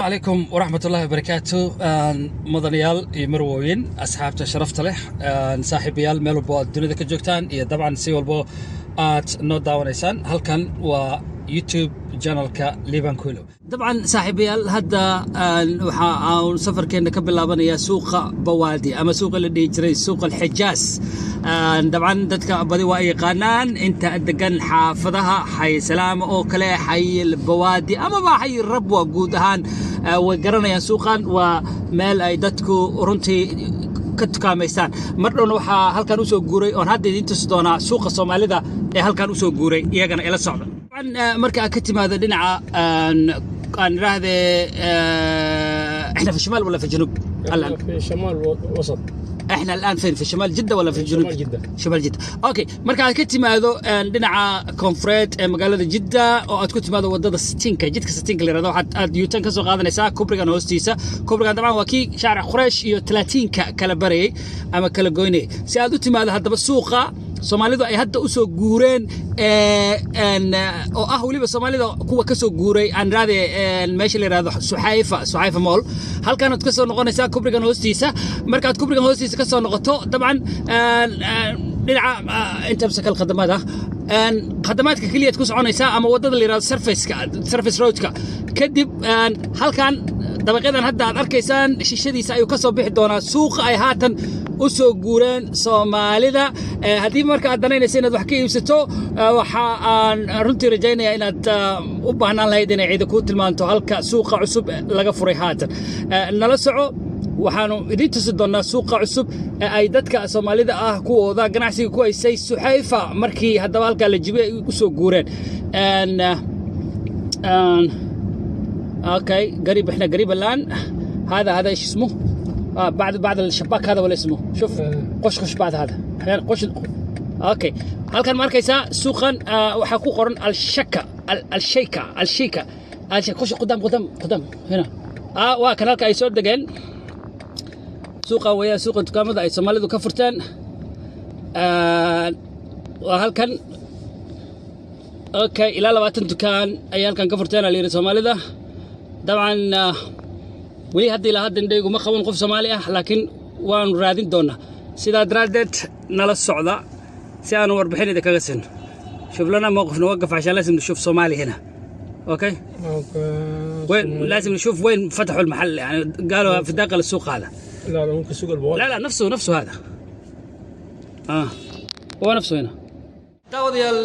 Asalaamu calaykum waraxmat ullahi wabarakaatu. Mudanayaal iyo marwooyin, asxaabta sharafta leh, saaxiibayaal, meel walbo aad dunida ka joogtaan iyo dabcan si walbo aad noo daawanaysaan, halkan waa YouTube channelka Liban Kulo. Dabcan saaxiibayaal, hadda waxa aan safarkeenna ka bilaabanayaa suuqa Bawaadi ama suuqa la dhihi jiray Suuqa Alxijaas. Dabcan dadka badi waa ay yaqaanaan inta degan xaafadaha Xay Salaama oo kale, Xay Bawaadi amaba Xay Rabwa guud ahaan way garanayaan suuqan. Waa meel ay dadku runtii ka tukaamaystaan. Mar dhowna waxaa halkan usoo guuray oon hadda idiin tusi doonaa suuqa Soomaalida ee halkan usoo guuray, iyagana ila socda. Dabcan marka aad ka timaado dhinaca aan idhaahdee, احنا في الشمال ولا في الجنوب؟ الآن في شمال وسط. احنا الان فين؟ في شمال جده ولا في الجنوب؟ شمال جدة. شمال جده، okay. Marka aad ka timaado dhinaca koonfureed ee magaalada Jidda oo aad ku timaado wadada sitiinka, jidka sitiinka la yirahdo, waxaad aad U-turn ka soo qaadanaysaa kubrigan hoostiisa. Kubrigan dabcan waa kii Shaaric Quraysh iyo talaatiinka kala barayay ama kala goynayay. Si aad u timaado haddaba suuqa Soomaalidu ay hadda u soo guureen oo ah weliba Soomaalida kuwa ka soo guuray aan raade meesha la yidhahdo Suxayfa, Suxayfa Mall, halkaanaad ka soo noqonaysaa kubrigan hoostiisa. Markaad kubrigan hoostiisa ka soo noqoto, dabcan dhinaca inta masakal khadamaad ah, khadamaadka keliyaad ku soconaysaa ama waddada la yidhahdo surfaceka, service roadka. Kadib halkan dabaqyadan hadda aad arkaysaan shishadiisa ayuu ka soo bixi doonaa suuqa ay haatan u soo guureen Soomaalida. Haddii marka aad danaynaysa inaad wax ka iibsato, waxa aan runtii rajaynayaa inaad u baahnaan lahayd inay ciida kuu tilmaanto halka suuqa cusub laga furay haatan. Nala soco, waxaanu idiin tusi doonnaa suuqa cusub ee ay dadka Soomaalida ah kuwooda ganacsiga ku haysay Suxayfa markii haddaba halkaa la jibiyay ay u soo guureen. Okay، قريب، احنا قريب الان. هذا ايش اسمه؟ بعد الشباك هذا ولا اسمه؟ شوف. قش قش بعد هذا احيانا قش. Okay، halkan ma arkaysaa suuqan waxaa ku qoran Alshaka Alshayka Alshika Alshaka. قش قدام قدام قدام هنا. Waa kan halka ay soo degeen suuqa weeyaan, suuqa dukaamada ay Soomaalidu ka furteen waa halkan. Okay, ilaa 20 dukaan ayay halkan ka furteen aa la yidhi Soomaalida. Dabcan weli hadda ilaa hadda indhaygu ma qaban qof Soomaali ah, laakiin waanu raadin doonaa. Sidaa daraaddeed nala socda si aanu warbixin idin kaga siino. شوف لنا موقف نوقف عشان لازم نشوف صومالي هنا. Okay، وين لازم نشوف وين فتحوا المحل؟ يعني قالوا في داخل السوق هذا. لا لا، ممكن سوق البوادي. لا لا، نفسه نفسه هذا، هو نفسه هنا. Daawadayaal,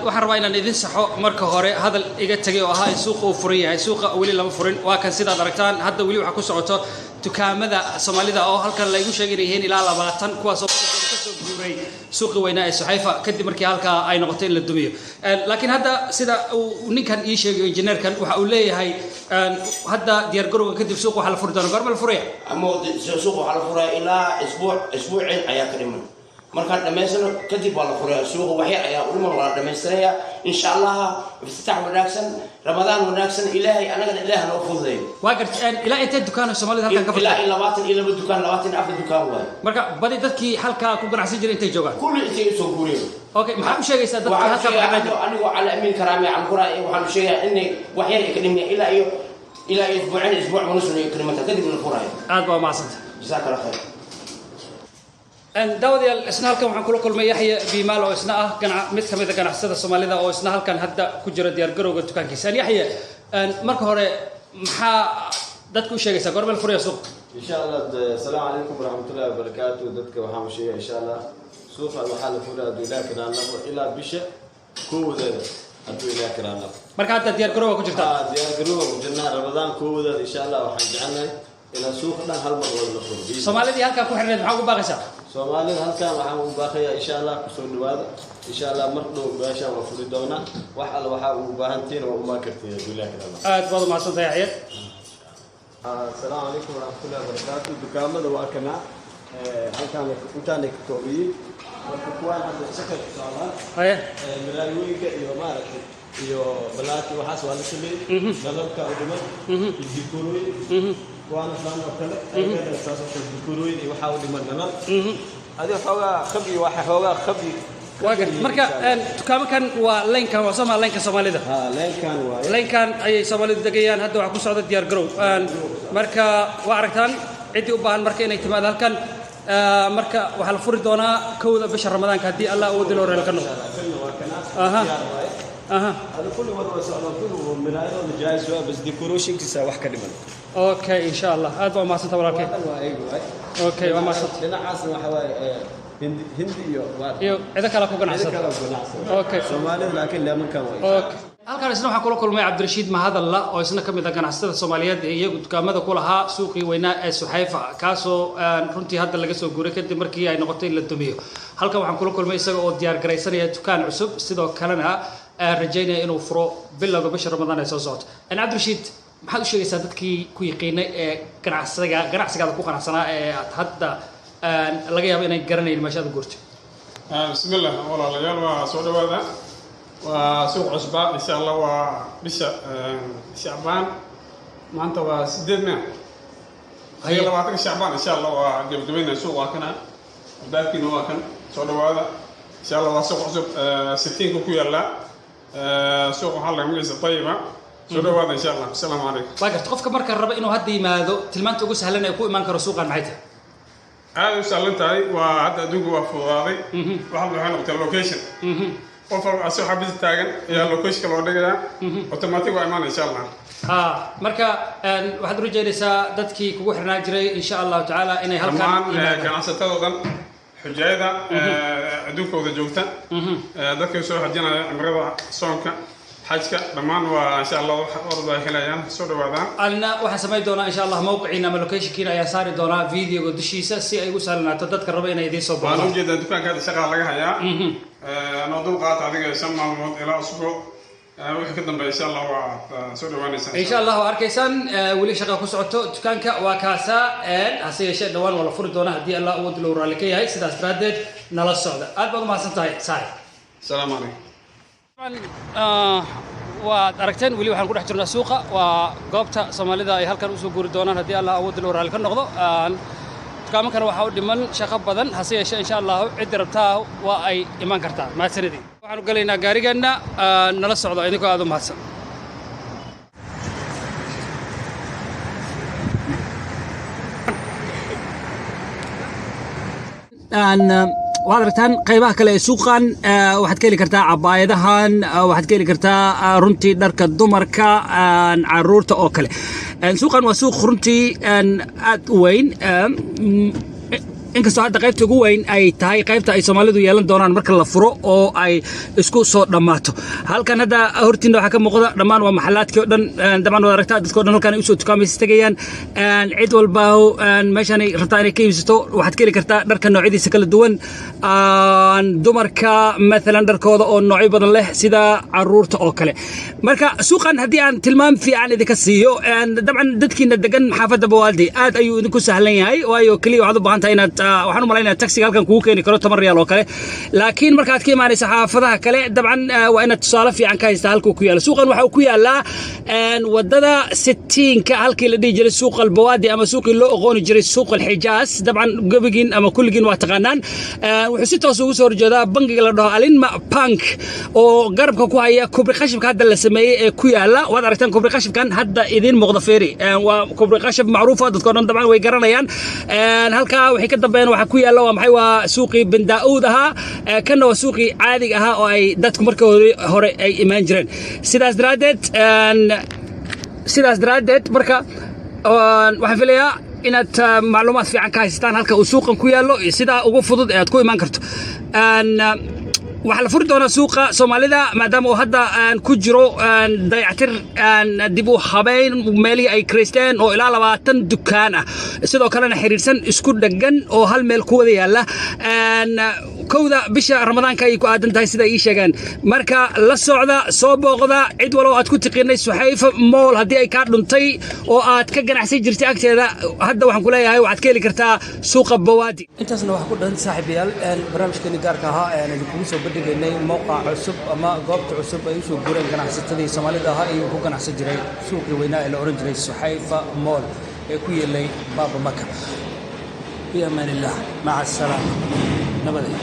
waxaan rabaa inaan idin saxo marka hore hadal iga tegay oo ahaa in suuqa uu furan yahay. Suuqa weli lama furin. Waa kan sidaad aragtaan, hadda weli waxaa ku socoto dukaamada Soomaalida oo halkan laygu sheegay inay yihiin ilaa 20, kuwaasoo ka soo guuray suuqii weynaa ee Suxayfa kadib markii halkaa ay noqotay in la dumiyo. Laakiin hadda sida uu ninkan ii sheegayo, injineerkan, waxa uu leeyahay hadda diyaargarowga kadib suuqa waxaa la furi doona. Goorma la furaya? Ama suuqa waxaa la furaya ilaa isbuuc, isbuucin ayaa ka dhiman. Markaan dhammaysano kadib waa la furaya suuqa. Waxyar ayaa u dhiman, waa la dhammaystiraya insha Allah. Iftitaax wanaagsan, Ramadaan wanaagsan. Ilaahay anagana Ilaah noo fududeeyo. Waa garta. Ilaa intee dukaan oo Soomaalida halkan ka ilaa furtay? Iyo 22 dukaan, 24 dukaan waaye. Marka badi dadkii halkaa ku ganacsan jiray intay joogaan? Kulli intay usoo guureen. Okay, maxaa u sheegaysaa dadkii waxaan halkaa ku sheegaa ganacsan jiray? Anigoo Cali Amiin Karaame Cankura, waxaan u sheegayaa inay wax yar ay ka dhimaya ilaa iyo isbuucin, isbuuc ونص ay ka dhimanta, kadib la furayo. Aad baa umahadsanta. Jazaaka Allah khayr. Daawadayaal, isna halkan waxaan kula kulmay Yaxya Biimaal oo isna ah mid ka mid a ganacsatada Soomaalida oo isna halkan hadda ku jira diyaargarowga dukaankiisa. Yaxya, marka hore maxaa dadka u sheegaysaa? Goorma la furaya suuqa? Insha Allah. Asalaamu calaykum waraxmatullahi wabarakaatu. Dadka waxaan u sheegaya, insha Allah, suuqa waxaa la furay hadduu Ilaah karaan labo ilaa bisha kowdeeda, hadduu Ilaah karaan labo. Marka hadda diyaargarowga ku jirtaa? Haa, diyaargarowga ku jirnaa. Ramadaan kowdeeda insha Allah waxaan jecelnahay inaan suuqa dhan hal mar wada la furo. Soomaalidii halkaa ku xirneed maxaa ugu baaqaysaa? Soomaalida halkan waxaan u baaqayaa, insha Allah, kusoo dhawaada. Insha Allah mar dhow meeshaan waa furi doonaa. Wax alla waxaa ugu baahantihiin waa umaa kartiin hadduu Ilaah karaan labo. Aad baad umahadsantahay, Yaxya. Asalaamu calaykum waraxmatullahi wabarakaatu. Dukaamada waa kana, halkaan intaanay ka koobiyey. Marka kuwaan hadda shaqay ku socdaan. Miraayooyinka iyo maaragtay iyo balaati waxaas waa la sameeyey, nalalka u dhiman iyo dikorooyin. Kuwaana saan oo kale, ayagana saas oo kale, dikorooyin iyo waxaa u dhiman, nalal. Adi xoogaa khabi, waxa xoogaa khabi. Waa gartay. Marka dukaamakan waa laynkan, waa soo maa laynka Soomaalida? Ha, leenkan waaye. Laynkan ayay Soomaalidu degayaan. Hadda waxaa ku socda diyaar garow. Marka waa aragtaan, ciddii u baahan marka inay timaado halkan. Marka waxaa la furi doonaa 1da bisha Ramadaanka, haddii Allah uu dilo reel ka noqdo. Kana waa kana. Aha. Diyaar waaye. هذا كله wada socdaan, kullu miraayadooda jaayis waa, bas decorationkiisa wax ka dhiman. Okay, insha Allah. Aad baa umahadsantaha, walaalkay. Waa waa ayagu waay. Okay, waa mahadsanta. Dhinacaasna waxa waaye Hindi, Hindi iyo iyo cido kale ku cido ganacsada. Kale oo ganacsada. Soomaalida laakiin leemankan waay. Okay, halkan isna waxaan kula kulmay Cabdirashiid Mahadalla, oo isna ka mid ah ganacsatada Soomaaliyeed ee iyagu dukaamada ku lahaa suuqii weynaa ee Suxayfa, kaasoo runtii hadda laga soo guuray kadib markii ay noqotay in la dumiyo. Halkan waxaan kula kulmay isaga oo diyaar garaysanaya dukaan cusub, sidoo kalena rajaynaya inuu furo bilowga bisha Ramadaan ee soo socoto. Cabdirashiid, maxaad u sheegaysaa dadkii ku yiqiinay ee ganacsigaada ku qanacsanaa ee aad hadda laga yaabo inay garanayn meesha aad u guurtay? Bismillah, walaalayaal, waa soo dhawaada. Waa suuq cusbaa, insha Allah. Waa bisha Shacbaan, maanta waa 8 mea iyo 20ka Shacbaan, insha Allah waa gebagabayna. Suuq waa kana, albaabkiina waa kan. Soo dhawaada, insha Allah. Waa suuq cusub, sitiinka ku yaala suuq, waxaa laga magaciisa Tayiba. Soo dhawaada, insha Allah. Asalaamu calaykum. Waa garta. Qofka marka raba inuu hadda yimaado, tilmaanta ugu sahlan ee ku imaan karo suuqan maxay tahay? Aada u sahlan tahay. Waa hadda adduunka waa fududaaday. Waxay noqotay location. Qof walba asoo xabis taagan ayaa locationka loo dhigayaa, automatic waa imaanaya, insha Allah. Ha, marka waxaad urajeynaysaa dadkii kugu xirnaan jiray, insha Allahu tacaala, inay halkan dhammaan yimaadaan. Ganacsatada o dhan, xujayada adduunka wada joogta, dadka soo xajinaya cimrada, soonka, xajka, dhammaan waa insha Allah wax ay helayaan. Soo dhawaadaan. Anna waxaan samayn doonaa, insha Allah, mawqiciina ama locationkiina ayaa saari doonaa videoga dushiisa, si ay ugu sahlanaato dadka raba inay idiin soo Waan booqdaan. Ujeedaa dukaanka hadda shaqaa laga hayaa. Noo dul qaata adiga 5 maalmood ilaa usbuuc. Wixii ka dambeeya, insha Allah, waa soo dhawaanaysaa. Insha Allah, waa arkaysaan, weli shaqa ku socoto dukaanka, waa kaasaa. Hase yeeshee dhawaan waa la furi doonaa, haddii Allah uu dilo raalli ka yahay. Sidaas daraaddeed nala socda. Aad baad umahadsan tahay, saaxib. Asalaamu calaykum. Waad aragteen, weli waxaan ku dhex jirnaa suuqa. Waa goobta Soomaalida ay halkan usoo guuri doonaan, haddii Allah awood loo raalli ka noqdo. Dukaamankana waxaa u dhiman shaqo badan, hase yeeshee insha Allahu ciddii rabtaa waa ay imaan kartaa. Mahadsanidin. Waxaanu galaynaa gaarigeenna. Nala socdo idinkoo aad u mahadsan. Waxaad aragtaan qaybaha kale ee suuqan. Waxaad ka heli kartaa cabaayadahan, waxaad ka heli kartaa runtii dharka dumarka, caruurta oo kale. Suuqan waa suuq runtii aad u weyn, inkastoo hadda qaybta ugu weyn ay tahay qaybta ay Soomaalidu yeelan doonaan marka la furo oo ay isku soo dhammaato. Halkan hadda hortiina waxaa ka muuqda dhammaan waa maxalaadkii oo dhan. Dabcan waad aragtaa, dadka o dhan halkan ay usoo dukaamaysa tegayaan. Cid walba meeshaan ay rabtaa inay ka iibsato. Waxaad ka heli kartaa dharka noocyadiisa kala duwan, dumarka maalan dharkooda oo noocyo badan leh, sida caruurta oo kale. Marka suuqan haddii aan tilmaam fiican idinka siiyo, dabcan dadkiina degan xaafadda Bawaaldi aad ayuu idinku sahlan yahay, waayo keliya waxaad u baahan tahay inaad waxaan u malaynaya taxiga halkan kugu keeni karo 10 riyaal oo kale. Laakiin markaad ka imaanaysa xaafadaha kale, dabcan waa inaad tusaale fiican ka haystaa halkuu ku yaalo. Suuqan waxa uu ku yaalaa wadada sitiinka, halkii la dhihi jiray Suuq Albawaadi ama suuqii loo aqooni jiray Suuq Alxijaas. Dabcan gebigiin ama kulligiin waa taqaanaan. Wuxuu si toos ugu soo horjeedaa bangiga la dhaho Alinma Bank, oo garabka ku haya kubri qashibka hadda la sameeyey ee ku yaala. Waad aragtaan kubri qashibkan hadda idiin muuqda, feeri. Waa kubri qashib macruufa, dadka o dhan dabcan way garanayaan. Halkaa wixii ka dambeeyana waxaa ku yaalla waa maxay? Waa suuqii Bin Daa'uud ahaa. Kanna waa suuqii caadiga ahaa oo ay dadku markii hore ay imaan jireen. Sidaas daraaddeed marka waxaan filayaa inaad macluumaad fiican ka haysataan halka uu suuqan ku yaallo iyo sidaa ugu fudud ee aad ku imaan karto. Waxaa la furi doonaa suuqa Soomaalida, maadaama uu hadda ku jiro dayactir, dib u habeyn meelihii ay kiraysteen oo ilaa 20 dukaan ah, sidoo kalena xiriirsan, isku dheggan oo hal meel ku wada yaalla. 1da bisha Ramadaanka ayay ku aadan tahay, sida ay ii sheegeen. Marka la socda, soo booqda. Cid walow aad ku tiqiinay Suxayfa Mall, haddii ay kaa dhuntay oo aad ka ganacsan jirtay agteeda, hadda waxaan ku leeyahay waxaad ka heli kartaa suuqa Bawaadi. Intaasna waxaa ku dhan, saaxiibayaal, barnaamijkeeni gaarka ahaa ee aan idinkugu soo bandhigaynay mowqaca cusub ama goobta cusub ay usoo guureen ganacsatadii Soomaalida ahaa iyo ku ganacsan jiray suuqii weynaa ee la oran jiray Suxayfa Mall ee ku yeelay Baaba Maka. Fi amaan illah, maca asalaama, nabadey.